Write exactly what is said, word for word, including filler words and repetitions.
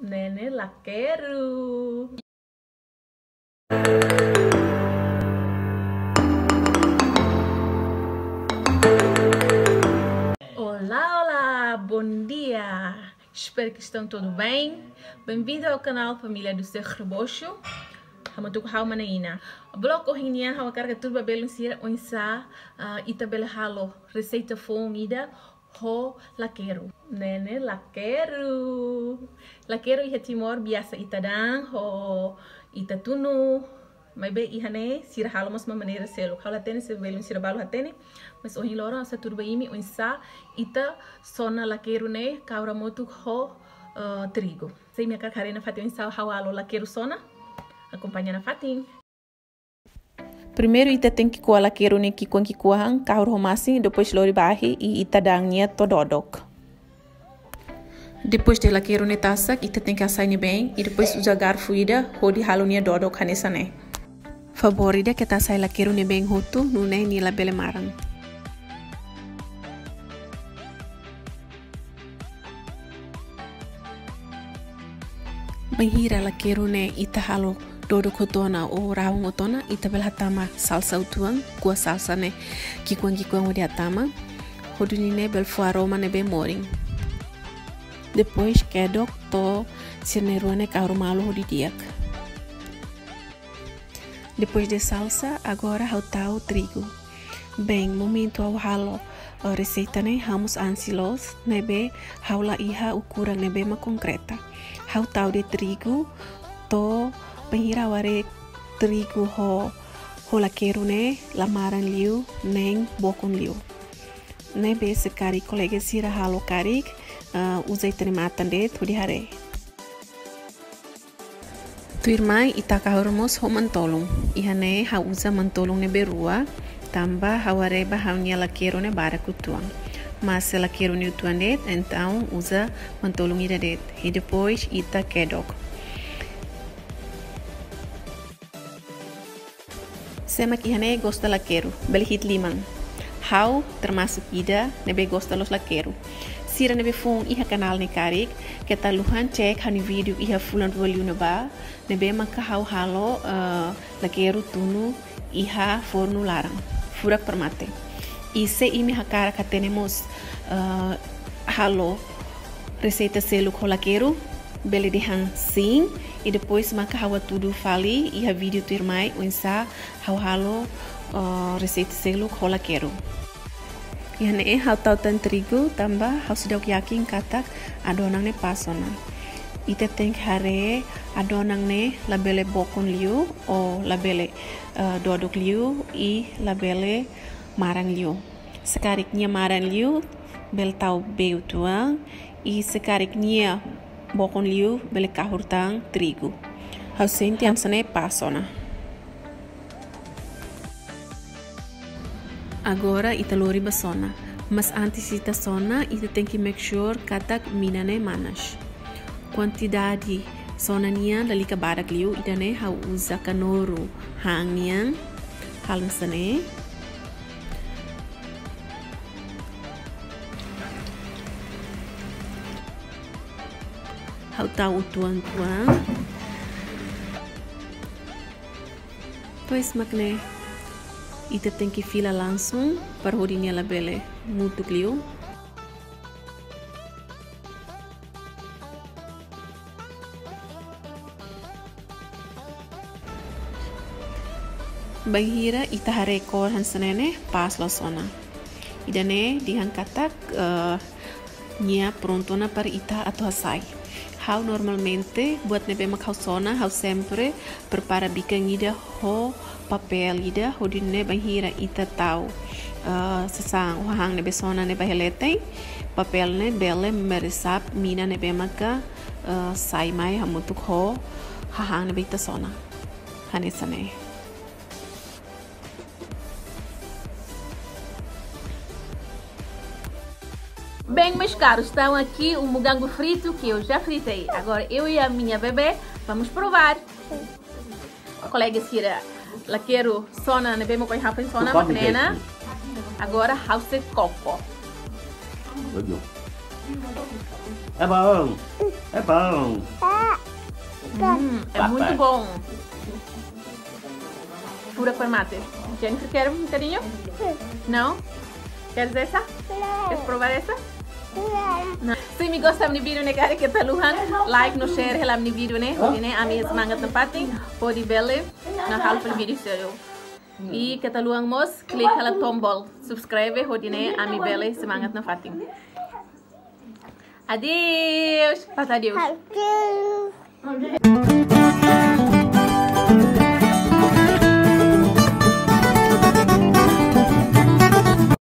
Ne'e ne'e lakeru. Olá, olá, bom dia. Espero que estão tudo bem. Bem-vindo ao canal Família do Seu Rebocho. Hamutuk ho ha'u mana Ina. Vlog ohin nian ha'u hakarak hatudu ba belun sira oinsá, ah, ita bele halo reseita foun ida ho lakeru. Ne'e ne'e lakeru. Lakeru iha Timor biasa ita da'an ho ita tunu. Maibé iha ne'e sira halo mós maneira seluk. Ha'u la hatene se belun sira balu hatene. Mas ohin loron ha'u sei hatudu ba imi oinsá ita sona lakeru ne'e kahur hamutuk ho, eh, trigu. Se imi hakarak haree nafatin oinsá ha'u halo lakeru sona, akompaña nafatin. Primeiru ita tenke ko'a lakeru ne'e ki'ikoan-ki'ikoan, kahur ho masin, depois lori ba ahi i ita da'an nia to'o dodok. Depois de lakeru ne'e tasak, ita tenke hasai nia been, i depois uza garfu ida hodi halo nia dodok hanesan ne'e. Favór ida keta hasai lakeru nia been hotu, nune'e nia labele maran. Bainhira lakeru ne'e ita halo dodok hotu ona ou rahun hotu ona, ita bele hatama salsa uitoan, ko'a salsa ne'e ki'ikoan-ki'ikoan hodi hatama, hodi nune'e bele fó aroma ne'ebé morin. Depois kedok to'o sira na'in-rua ne'e kahur malu hodi di'ak. Depois de salsa, agora ha'u tau trigu. Bem, momentu ha'u halo, eh, reseita ne'e, ha'u mós ansi loos, ne'ebé ha'u la iha ukuran ne'ebé mak konkreta. Ha'u tau de'it trigu, to'o bainhira ha'u haree trigu ho, ho lakeru ne'e, la maran liu, nein bokon liu. Ne'ebé se karik kolega sira halo karik, eh, uza ita-nia matan de'it, hodi haree. Tuirmai ita kahur mós ho manu-tolun. Iha ne'e ha'u uza manu-tolun ne'ebé rua, tanba ha'u haree ba ha'u-nia lakeru ne'e barak uitoan. Mas se lakeru ne'e uitoan de'it, entaun uza manu-tolun ida de'it. I depois ita kedok. Sé mak iha ne'e gosta lakeru, bele hi'it liman. Ha'u termasuk ida ne'ebé gosta loos lakeru. Sira ne'ebé foun iha kanál ne'e karik, keta haluha cek ha'u-nia vídeo iha fulan rua liu ne'ebá, ne'ebé maka ha'u halo, eh, lakeru tunu iha fornu laran. Furak para mate. I se imi hakarak hatene mós, eh, halo reseita seluk ho lakeru, bele dehan sin, i depois maka ha'u hatudu fali iha vídeo tuirmai oinsá ha'u halo, eh, reseita seluk ho lakeru. Iha ne'e ha'u tau tan trigu tanba ha'u seidauk yakin katak adonan ne'e pas ona. Ita tenke haree adonan ne'e labele bokon liu ou labele, eh, dodok liu i labele maran liu. Se karik nia maran liu, bele tau bee uitoan, i se karik nia bokon liu, bele kahur tan trigu. Ha'u sente hanesan ne'e pas ona. Agora ita lori ba sona. Mas antes ita sona, ita tenke make sure katak mina ne'e manas. Kuantidade sona nian lalika barak liu, ida-ne'e ha'u uza kanuru han nian, halo hanesan ne'e. Ha'u tau uitoan-uitoan. Depois mak ne'e ita tenke fila langsung para hodi nia labele mutuk liu. Bainhira ita haree kór hanesan ne'e, pas loos ona. Ida-ne'e dehan katak, eh, nia prontu ona para ita atu hasai. Ha'u normalmente, buat ne'ebé mak ha'u sona, ha'u sempre prepara bikan ida ho papél ida, hodi nune'e bainhira ita tau, eh, sasán ou hahán ne'ebé sona ne'e ba iha leten, papél ne'e bele meresap mina ne'ebé maka, eh, sai mai hamutuk ho hahán ne'ebé ita sona. Hanesan ne'e. Bem, meus caros, estão aqui o mugango frito que eu já fritei. Agora eu e a minha bebé vamos provar. Kolega sira, lakeru sona ne'ebé mak ohin ha'u foin sona mak ne'e ona. Agora ha'u sei koko. É bom. É bom. Hum, é muito bom. Pura com mate. Gente, quer um bocadinho? Não? Queres essa? Queres provar essa? Não. Se imi gosta ha'u-nia vídeo ne'e, karik keta haluha like no share hela ha'u-nia vídeo ne'e. Hodi nune'e ami semangat nafatin, hodi bele halo fali vídeo seluk. I keta haluha mós klik hela tombol subscribe, hodi nune'e ami bele semangat nafatin. Adeus. Fala adeus. Adeus.